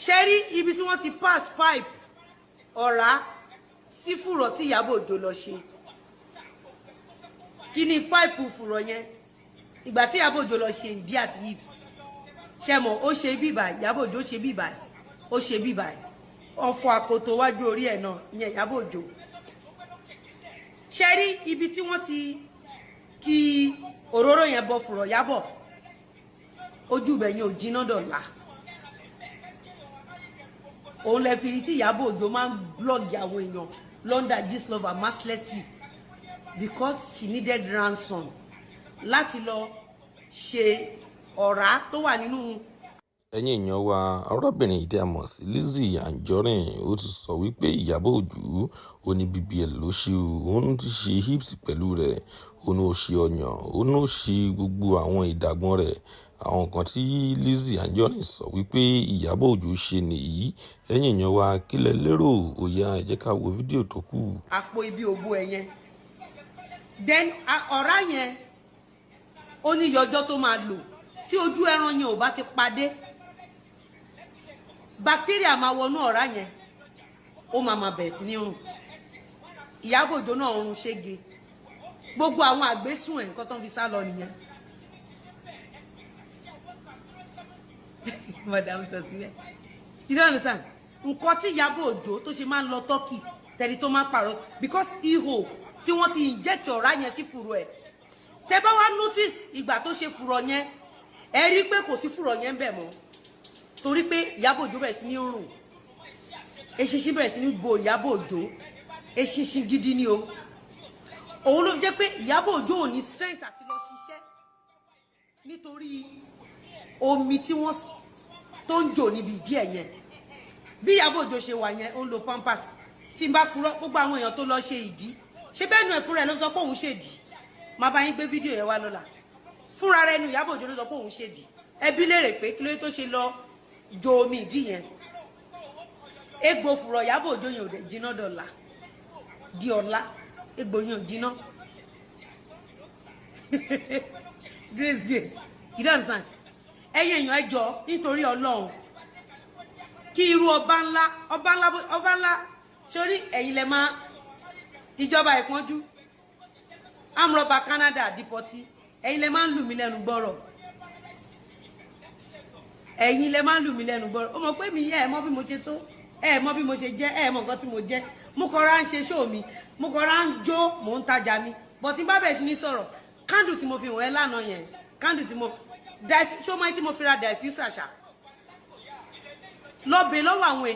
Ṣe rí ibi tí wọ́n ti pass pipe ọ̀rá sí fùrọ̀ tí Ìyábọ̀ Òjó lọ ṣe? Kí ni pipe fùrọ̀ yẹn? Ìgbà tí Ìyábọ̀ Òjó lọ ṣe ìdí àti hips, ṣe mọ̀, ó ṣe bíbà. Ìyábọ̀ Òjó ṣe bíbà, ó ṣe bíbà, wọ́n fọ akoto wájú orí ẹ̀ náà, ìyẹn Ìyábọ̀ Òjó. Ṣe rí ibi tí wọ́n ti kí òróró yẹn bọ fùrọ̀ Ìyábọ̀? Ojú ibẹ̀ yẹn ò jiná dọ̀la. Òun lẹ fi rí tí Ìyábọ̀ Òjó máa ń blog àwọn èèyàn London Gistlover mercilessly, because she needed ransom láti lọ ṣe ọ̀rá tó wà nínú. Ẹ̀yin èèyàn wa, arábìnrin yìí tí a mọ̀ sí Lizzy Anjorin, ó ti sọ wípé Ìyábọ̀ Òjó, ó ní BBL ló ṣe o, òun ti ṣe hips pẹ̀lú rẹ̀, òun ó ṣe ọyàn, òun ó ṣe gbogbo àwọn ìdàgbọ́n rẹ̀. Àwọn nǹkan tí Lizzy Anjorin sọ wípé Ìyábọ̀ Òjó ṣe nìyí. Ẹ̀yin èèyàn wa, kí lẹ lérò? Ó yá, ẹ jẹ́ ká wo fídíò tó kù. Àpò ibi òbò ẹ̀ yẹn, then ọ̀rá yẹn, ó ní yọjọ́ tó máa lò. Tí ojú ẹran yẹn ò bá ti padé, bacteria máa wọnú ọ̀rá yẹn, ó máa bẹ̀rẹ̀ sí ní rùn. Ìyábọ̀ Òjó náà rùn ṣége. Gbogbo àwọn àgbésùn ẹ̀, nǹkan tó ń fi sá lọ nìyẹn. Madam tó síbẹ̀, you don't understand nǹkan tí Ìyábọ̀ Òjó tó ṣe máa ń lọ Turkey tẹ̀lé, tó máa ń pààrọ̀, because ihò tí wọ́n ti inject ọ̀rá yẹn sí fùrọ̀ ẹ̀. Tẹ́ bá wá notice, ìgbà tó ṣe fùrọ̀ yẹn, ẹ rí i pé kò sí fùrọ̀ yẹn ń bẹ̀ mọ́, torí pé Ìyábọ̀ Òjó bẹ̀rẹ̀ sí ní rùn. Eṣinṣin bẹ̀rẹ̀ sí ní bo Ìyábọ̀ Òjó, eṣinṣin gidi ni o. Òun ló fi jẹ́ pé Ìyábọ̀ Òjó ò ní strength àti lọ ṣiṣẹ́, nítorí omi tí wọ́n tó ń jò níbi ìdí ẹ̀ yẹn. Bí Ìyábọ̀ Òjó ṣe wà yẹn, ó ń lo pampers. Tí n bá purọ́, gbogbo àwọn èèyàn tó lọ ṣe ìdí, ṣé bẹ́ẹ̀ nu ẹ̀ fúnra ẹ̀ ló sọ pé òun ṣèdí. Máa bá yín gbé fídíò yẹn wá lọ́la. Fúnra rẹ̀ nu Ìyábọ̀ Òjó ló sọ pé òun ṣèdí. Ẹbí léèrè pé kí ló tó ṣe lọ jo omi ìdí yẹn. Egbò fùrọ̀ Ìyábọ̀ Òjó yẹn ò dẹ̀ jiná dọ̀la di ọ̀la. Egbò yẹn ò jiná. Grace, Grace, you don't understand. Ẹ̀yin èèyàn, ẹ jọ̀ọ́, nítorí Ọlọ́run, kí irú ọba ńlá, ọba ńlá, ọba ńlá sórí ẹ̀yin lẹ máa ìjọba ìpọ́njú amrọ̀bà Canada deportee. Ẹ̀yin lẹ máa ń lù mí lẹ́nu gbọ́rọ̀, ẹ̀yin lẹ máa ń lù mí lẹ́nu gbọ́rọ̀. Ó mọ̀ pé mi yẹ ẹ mọ̀ bí mo ṣe tó, ẹ mọ̀ bí mo ṣe jẹ́, ẹ mọ̀ nǹkan tí mo jẹ́. Mo kọra ń ṣe show mi, mo kọra ń jó, mò ń tajà mi. But tí n bá bẹ̀rẹ̀ sí ní sọ̀rọ̀, candle tí mo fi wọ̀n ẹ́ lánàá yẹn, candle tí mo ṣó máa tí mo fi ra diffuser ṣá, lọ bẹ̀ lọ́wọ́ àwọn èèyàn.